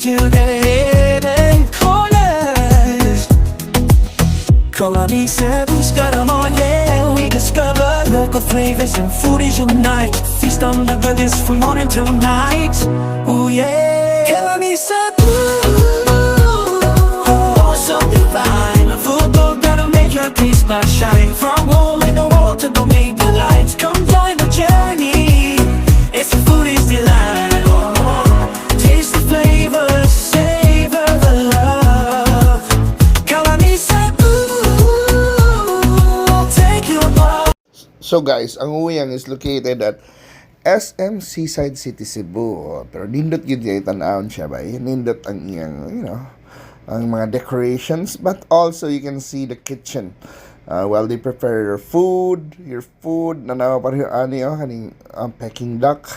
To the hidden corners. Colony Cebu's got 'em all, yeah. We discover local flavors and foodies unite. Feast on the goodness from morning till night. Ooh, yeah. Colony Cebu. Oh, so divine. A food boat that'll make your taste buds shine. From hole in the wall to gourmet delights. Come join the journey. It's a foodie's delight. Oh, taste the flavors, savor the love. Colony Cebu, take you above. So guys, ang Wuyang is located at SM Seaside City, Cebu. Pero nindot gyud kay tan-awon siya ba? Nindot ang iyang, ang mga decorations, but also you can see the kitchen. While they prepare your food, nanaw pareho ani, oh, kaning Peking duck.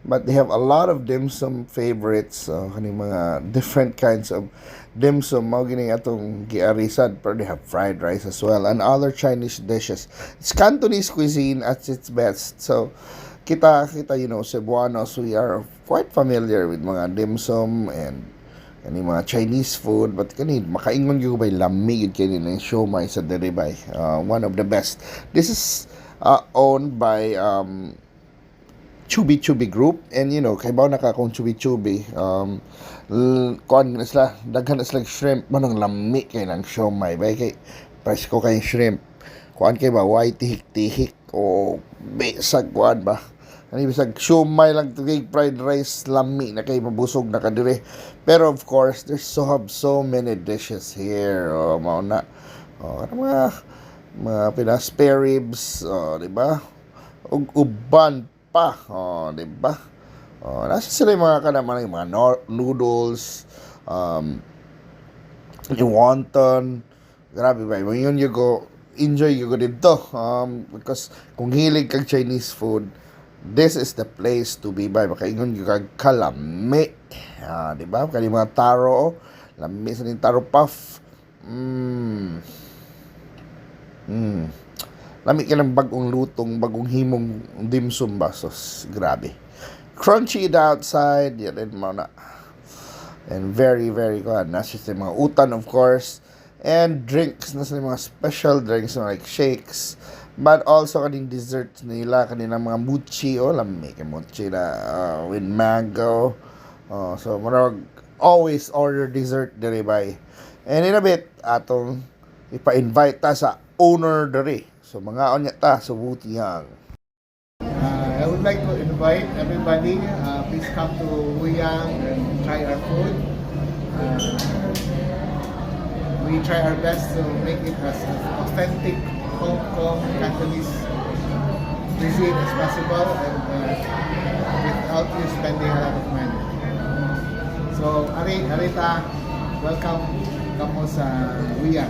But they have a lot of dim sum favorites, so kaning mga different kinds of dim sum mao gini atong giarisad, pero they have fried rice as well and other Chinese dishes. It's Cantonese cuisine at its best. So kita Cebuanos, we are quite familiar with mga dim sum and kani mga Chinese food, but kani makaingon gyud ko bay, lami gyud kini ng siomai sa diri bay. One of the best. This is owned by Chooby Chooby Group, and kay na ka kung Chooby Chooby, kuan na sila, daghan na sila shrimp manang lami kay ng siomai bay, kay presko kay shrimp, kuan kay ba, white tihik tihik o bisag kuan ba. Ani bisag siomai lang kay fried rice, lami na kay, mabusog na ka dire. Pero of course, there's so have so many dishes here. Oh, mao na. Oh, ano mga pina spare ribs, oh, di ba? Ug uban pa, oh, di ba? Oh, nasa sila yung mga kanaman, yung mga noodles, yung wonton. Grabe ba? Yun you go, enjoy you go dito. Because kung hilig kag Chinese food, this is the place to be by. Makaingon gyud kag kalami. Ah, di ba? Kani mga taro, oh. Lami sa ning taro puff. Lami ka ng bagong lutong, bagong himong dim sum ba? Sos, grabe. Crunchy the outside, yan din mo na. And very, very good. Nasa sa mga utan, of course. And drinks, nasa mga special drinks like shakes. But also kaning desserts nila, kanilang mga mochi, oh, lami kay mochi na with mango. Oh, so, murag always order dessert diri bay. And in a bit, atong ipa-invite ta sa owner diri. So, mga onya ta sa Wutiyang. I would like to invite everybody, please come to Wuyang and try our food. We try our best to make it as authentic Hong Kong Cantonese cuisine as possible and without you spending a lot of money. So, Ari, Arita, welcome kamo sa Wuyang.